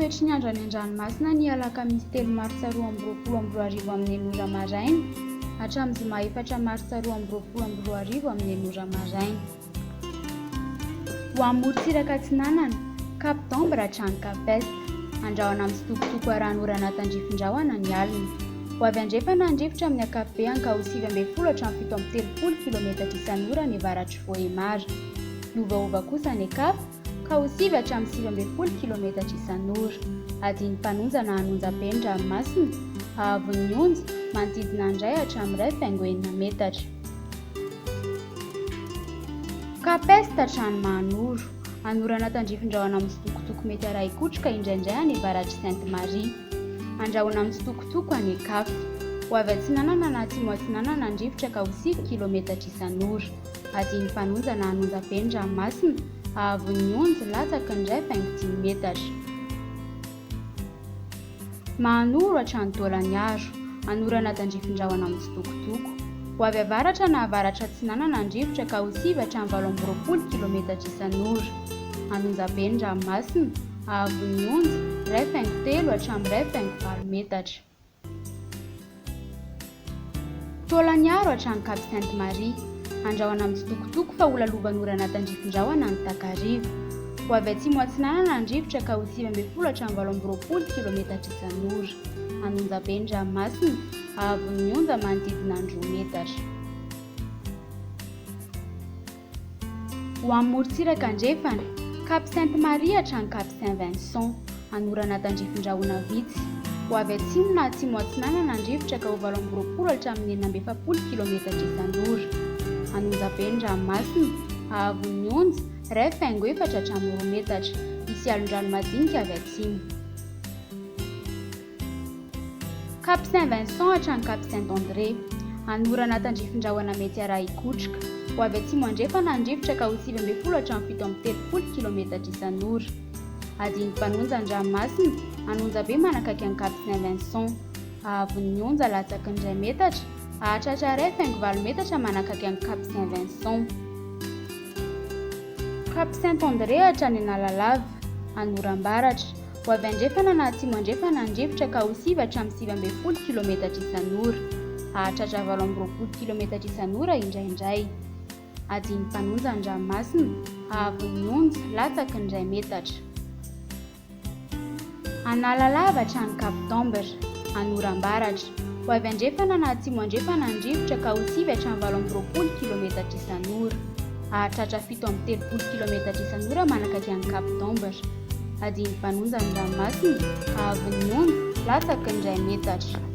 toetry ny andro any an-dranomasina ny alakamisy telo martsa 2022 amin'ny enina ora maraina hatramin'ny zoma efatra martsa 2022 amin'ny enina ora maraina. Ho amin'ny morontsiraka atsinanana, Cap d'Ambre hatrany Cap Est. Andrahona mitsitokotoko arahan'orana tandrifin-drahona ny alina. Ho avy andrefana ny rivotra amin'ny ankapobeny ka ho 19 hatramin'ny 37 kilometatra isan'ora any avaratr'i Vohemar. Hiovaova kosa any an-kafa ka ho sivy hatramin'ny 19 kilometatra isan'ora. Adin'ny mpanonja na hanonja be ny ranomasina, haavon'ny onja, manodidina ny iray hatramin'ny iray faingo enina metatra. Cap Est hatrany Mahanoro. Anorana tandrifin-drahona mitsitokotoko mety arahi-kotroka indraindray any avaratr'i Sainte Marie. Andrahona mitsitokotoko any Ankafy. Ho avy atsinanana na atsimo atsinanana ny rivotra ka ho sivy kilometatra isan'ora. Adin'ny mpanonja na hanonja be ny ranomasina, haavon'ny onja, latsaky ny iray faingo dimy metatra. Mahanoro hatrany Taolagnaro, anorana tandrifin-drahona mitsitokotoko. Ho avy avaratra na avaratra atsinanana ny rivotra ka ho sivy hatramin'ny 28 kilometatra isan'ora. Anonjabe ny ranomasina, haavon'ny onja, iray faingo telo hatramin'ny iray faingo valo metatra. Taolagnaro hatrany Cap Sainte Marie. Andrahona mitsitokotoko fa ho lalovan'orana tandrifin-drahona ny takariva. Ho avy atsimo atsinanana ny rivotra ka ho 19 hatramin'ny 28 kilometatra isan'ora. An'Onjabe ny ranomasina, haavon'ny onja manodidina ny roa metatra. Ho amin'ny morontsiraka andrefana, Cap Sainte Marie hatrany Cap Saint Vincent, anorana tandrifin-drahona vitsy. Ho avy atsimo na atsimo atsinanana ny rivotra ka ho 28 hatramin'ny 46 kilometatra isan'ora. An'Onjabe ny ranomasina, haavon'ny onja, iray faingo efatra hatramin'ny roa metatra. Hisy alon-drano madinika avy atsimo. Cap Saint Vincent hatrany Cap Saint André. Anorana tandrifin-drahona mety arahi-kotroka. Ho avy atsimo andrefana ny rivotra ka ho 19 hatramin'ny 37 kilometatra isan'ora. Adin'ny mpanonja ny ranomasina, an'Onjabe manakaiky an'i Cap Saint Vincent. Haavon'ny onja latsaky ny iray metatra, hahatratra iray faingo valo metatra manakaiky an'i Cap Saint Vincent. Cap Saint André hatrany Analalava, Anorambaratra. Ho avy andrefana na atsimo andrefana ny rivotra ka ho sivy hatramin'ny 19 kilometatra isan'ora. Hahatratra 28 kilometatra isan'ora indraindray. Adin'ny mpanonja ny ranomasina, haavon'ny onja, latsaky ny iray metatra. Analalava hatrany Cap d'Ambre, Anorambaratra. Ho avy andrefana na atsimo andrefana ny rivotra ka ho sivy hatramin'ny 28 kilometatra isan'ora. Hahatratra 37 kilometatra isan'ora manakaiky an'i Cap d'Ambre. Adin'ny mpanonja ny ranomasina, haavon'ny onja, latsaky ny iray metatra.